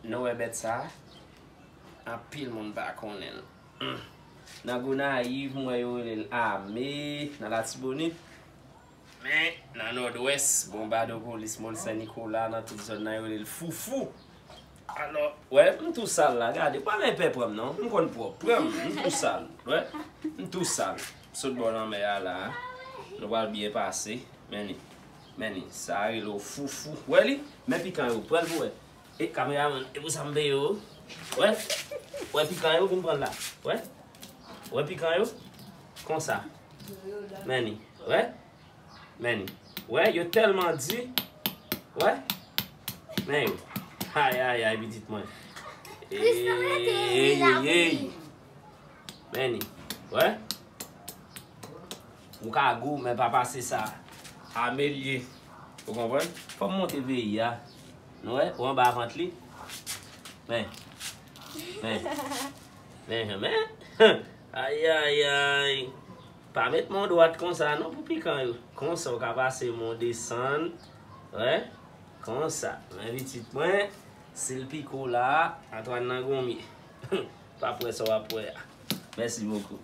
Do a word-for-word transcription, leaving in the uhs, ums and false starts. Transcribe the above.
Nou wè bèt sa? Anpil moun pa konnen l. Hmm. Nan Gonayiv, m wè yo rele l Ame, nan Latibonit. Men, nan Nòdwès, Bonbadopolis, Mòn Sen Nikola, nan tout zòn nan, yo rele l Foufou. Alò, wè, m tou sal la, gade, pa men pè pran m non, m konn pwòp, pran m, m tou sal, wè, m tou sal. Sot bò lanmè a la, nou pral byen pase, men li, men li, sa rele w Foufou, wè li, men pikan yo, pran l pou wè. E kameramann, e pou sa m peye w, wè, wè pikan yo, vin pran l la, wè, wè pikan yo, konsa, men li, wè. Men, wè, yo tèlman di. Wè. Men yo. Ay, ay, ay, pitit mwen. Ey, ey, ey. Men, wè. Ou ka gou, men pa pase sa. Amelye. Ou konprann? Fò m monte peyi a. Nou wè, ou anba vant li. Men. Men. Men, men. Ay, ay, ay. Pa met men w dwat konsa non pou pikan yo. Konsa w ka pase men w desann. Wè. Konsa. Men pitit mwen, si l pike w la, Antwàn nan gonmye. Pa p wè sa w ap wè a. Mèsi bokou.